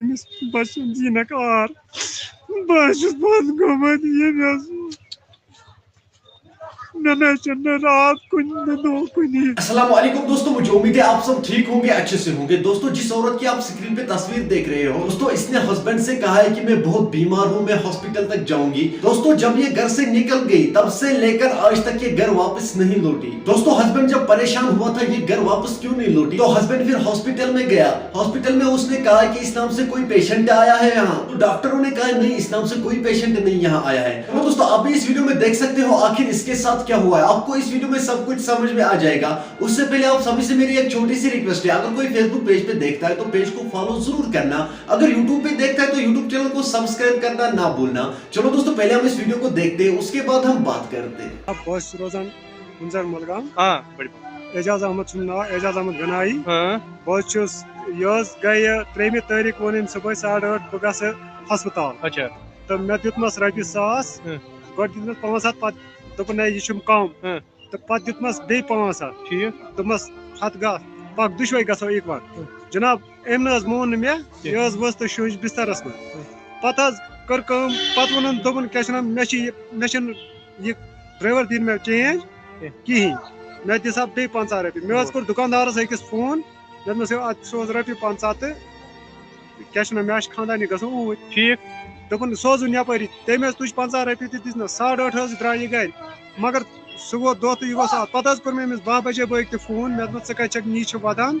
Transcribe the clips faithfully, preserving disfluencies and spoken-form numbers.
بہٕ چھُس زیٖنت آر۔ بہٕ حظ چھُس بنٛد گوٚمُت ییٚمہِ حظ۔ مےٚ نہ حظ چھُنہٕ راتھ کُنہِ نہٕ دۄہ کُنی۔ السلام علیکم دوستوں، مجھے امید ہے آپ سب ٹھیک ہوں گے، اچھے سے ہوں گے۔ دوستوں، جس عورت کی آپ اسکرین پہ تصویر دیکھ رہے ہو، دوستوں، اس نے ہسبینڈ سے کہا ہے کہ میں بہت بیمار ہوں، میں ہاسپٹل تک جاؤں گی۔ دوستوں، جب یہ گھر سے نکل گئی، تب سے لیکر آج تک یہ گھر واپس نہیں لوٹی۔ دوستوں، ہسبینڈ جب پریشان ہوا تھا یہ گھر واپس کیوں نہیں لوٹی، تو ہسبینڈ پھر ہاسپٹل میں گیا۔ ہاسپٹل میں اس نے کہا کہ اس نام سے کوئی پیشنٹ آیا ہے یہاں، تو ڈاکٹروں نے کہا نہیں، اس نام سے کوئی پیشنٹ نہیں یہاں آیا ہے۔ تو دوستوں، آپ بھی اس ویڈیو میں دیکھ سکتے ہو آخر اس کے ساتھ کیا ہوا ہے۔ آپ کو اس ویڈیو میں سب کچھ سمجھ میں آ جائے گا۔ اس سے پہلے آپ سبھی سے میری ایک چھوٹی سی ریکویسٹ ہے، اگر کوئی فیس بک پیج پہ دیکھتا ہے تو پیج کو فالو ضرور کرنا، اگر یوٹیوب پہ دیکھتا ہے تو یوٹیوب چینل کو سبسکرائب کرنا نہ بھولنا۔ چلو دوستوں، پہلے ہم اس ویڈیو کو دیکھتے ہیں، اس کے بعد ہم بات کرتے ہیں۔ بہٕ حظ چھُس روزان گُنزر مۄلگام۔ ہاں بڑی اعجاز احمد چھُم ناو، اعجاز احمد گنایی۔ ہاں بہٕ حظ چھُس، یہِ حظ گٔیہِ ترٛیٚیِمہِ تٲریٖخ ووٚن أمۍ صُبحٲے ساڑٕ ٲٹھ بہٕ گژھٕ ہسپتال۔ اچھا تہٕ مےٚ دیُتمَس رۄپیہِ ساس۔ ہُم۔ گۄڈٕ دیُتمَس پانٛژھ ہَتھ، پَتہٕ دوٚپُن نہ یہِ چھُم کَم۔ ہُم۔ تہٕ پَتہٕ دیُتمَس بیٚیہِ پانٛژھ ہَتھ۔ ٹھیٖک۔ دوٚپمَس ہَتھ گژھ، پَکھ دُشوَے گژھو اِکوَٹ۔ ہُم۔ جِناب أمۍ نہ حظ مون نہٕ مےٚ، کینٛہہ۔ یہِ حظ ؤژھ تہٕ شوٗنٛج بِستَرَس منٛز۔ پَتہٕ حظ کٔر کٲم، پَتہٕ ووٚنُن دوٚپُن کیٛاہ چھِ وَنان، مےٚ چھِ یہِ، مےٚ چھِنہٕ یہِ ڈرٛایوَر دِنۍ مےٚ چینٛج کِہیٖنۍ۔ مےٚ دِ سا بیٚیہِ پنٛژاہ رۄپیہِ۔ مےٚ حظ کوٚر دُکاندارَس أکِس فون، مےٚ دوٚپمَس ہے اَتھ سوز رۄپیہِ پنٛژاہ تہٕ کیٛاہ چھِ وَنان، مےٚ حظ چھِ خانٛدارنہِ گژھُن اوٗرۍ۔ ٹھیٖک۔ دوٚپُن سوزُن یَپٲری، تٔمۍ حظ تُج پنٛژاہ رۄپیہِ تہِ دِژ نہ، ساڑٕ ٲٹھ حظ درٛاو یہِ گَرِ۔ مگر سُہ ووت دۄہ تہٕ یہِ گوٚو ساعت۔ پَتہٕ حظ کوٚر مےٚ أمِس باہ بَجے بٲگۍ تہِ فون، مےٚ دوٚپمَس ژٕ کَتہِ چھَکھ، نی چھِ وَدان،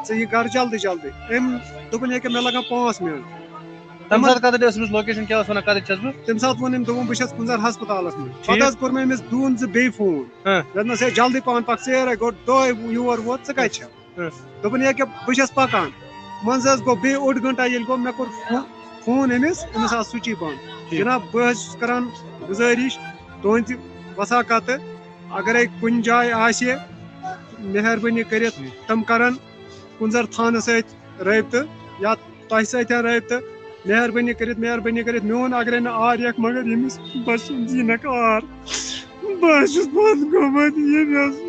ژٕ یہِ گَرٕ جلدی جلدی۔ أمۍ دوٚپُن ییٚکیٛاہ مےٚ لَگَن پانٛژھ مِنَٹ۔ تَمہِ ساتہٕ کَتٮ۪تھ ٲس أمِس لوکیشن، کیٛاہ اوس وَنان، کَتٮ۪تھ چھَس بہٕ؟ تَمہِ ساتہٕ ووٚن أمۍ، دوٚپُن بہٕ چھَس کُنزر ہسپتالَس منٛز۔ ٹھیٖک۔ پَتہٕ حظ کوٚر مےٚ أمِس دوٗن زٕ بیٚیہِ فون۔ ہاں۔ مےٚ دوٚپمَس ہے جلدی پَہَن پَکھ، ژیٖرَے گوٚو دۄہَے یور ووت، ژٕ کَتہِ چھَکھ؟ ہاں۔ دوٚپُن ییٚکیٛاہ بہٕ چھَس پَکان۔ منٛزٕ حظ گوٚو بیٚیہِ اوٚڑ گھنٹہ، ییٚلہِ گوٚو مےٚ کوٚر فو-، فون أمِس، أمِس آو سُچی بنٛد۔ ٹھیٖک۔ جِناب بہٕ حظ چھُس کَران گُزٲرِش تُہٕنٛدِ وساقتہٕ، اگرے کُنہِ جایہِ آسہِ مہربٲنی کٔرِتھ تِم کَرَن کُنزر تھانہٕ سۭتۍ رٲبطہٕ یا تۄہہِ سۭتۍ رٲبطہٕ، مہربٲنی کٔرِتھ، مہربٲنی کٔرِتھ، میون اگرے نہٕ آر یکھ مگر ییٚمِس بہٕ چھُس زیٖنک آر، بہٕ حظ چھُس بنٛد گوٚمُت ییٚمہِ حظ۔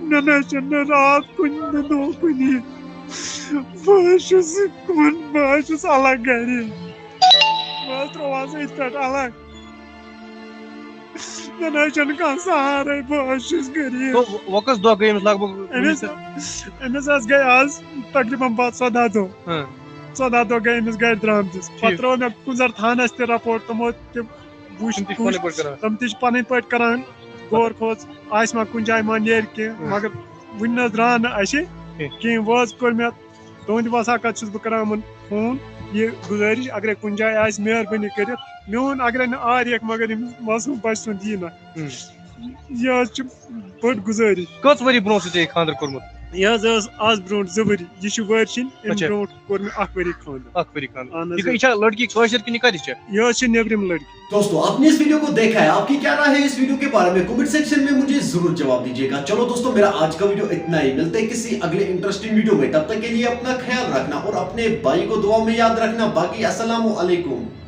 مےٚ نہ حظ چھُنہٕ راتھ کُنہِ نہٕ دۄہ کُنی۔ بہٕ حظ چھُس کُن، بہٕ حظ چھُس الگ گرِ۔ بہٕ حظ ترٛووہَس أتھۍ پٮ۪ٹھ الگ۔ مےٚ نہ حظ چھُنہٕ کانٛہہ سہارَے، بہٕ حظ چھُس غریٖب۔ تو وۄنۍ کٔژ دۄہ گٔے أمِس لگ بگ؟ أمِس أمِس حظ گٔے آز تقریٖباً پانٛژھ ژۄداہ دۄہ۔ ہاں۔ ژۄداہ دۄہ گٔے أمِس گرِ درٛامتِس۔ پَتہٕ ترٛوو مےٚ کُنزر تھانَس تہِ رپورٹ، تِمو تہِ وٕچھ تِم تہِ چھِ پُچھ۔ پنٕنۍ پٲٹھۍ کران۔ تِم تہِ چھِ پَنٕنۍ پٲٹھۍ کران، غور کھوژ، آسہِ ما کُنہِ جایہِ ما نیرِ کینٛہہ، ہُم۔ مگر وٕنہِ نہ حظ درٛاو نہٕ اَسہِ کینٛہہ۔ کِہیٖنۍ۔ وۄنۍ حظ کوٚر مےٚ تُہٕنٛدِ وساخت چھُس بہٕ کران یِمَن فون، یہِ گُزٲرِش، اگرے کُنہِ جایہِ آسہِ مہربٲنی کٔرِتھ، میون اگرے نہٕ آر یکھ مگر أمِس معصوٗم بَچہٕ سُنٛد یی نہ۔ ہُم۔ یہِ حظ چھِ بٔڑ گُزٲرِش۔ کٔژ ؤری برونٛہہ چھُ ژےٚ یہِ خانٛدر کوٚرمُت؟ یہِ حظ ٲس آز برونٛٹھ زٕ ؤری، یہِ چھِ وٲرۍ چھِنۍ، أمۍ اچھا۔ برونٛٹھ کوٚر مےٚ اکھ ؤری خانٛدر۔ اکھ ؤری خانٛدر۔ اہن حظ، یہِ آ۔ یہِ چھا لڑکی کٲشِر کِنہٕ یہِ کَتِچ چھےٚ؟ یہِ حظ چھِ نیٚبرِم لڑکی۔ दोस्तों, आपने इस वीडियो को देखा है, आपकी क्या राय है इस वीडियो के बारे में? कमेंट सेक्शन में मुझे जरूर जवाब दीजिएगा। चलो दोस्तों, मेरा आज का वीडियो इतना ही। मिलते हैं किसी अगले इंटरेस्टिंग वीडियो में, तब तक के लिए अपना ख्याल रखना और अपने भाई को दुआ में याद रखना। बाकी अस्सलाम वालेकुम।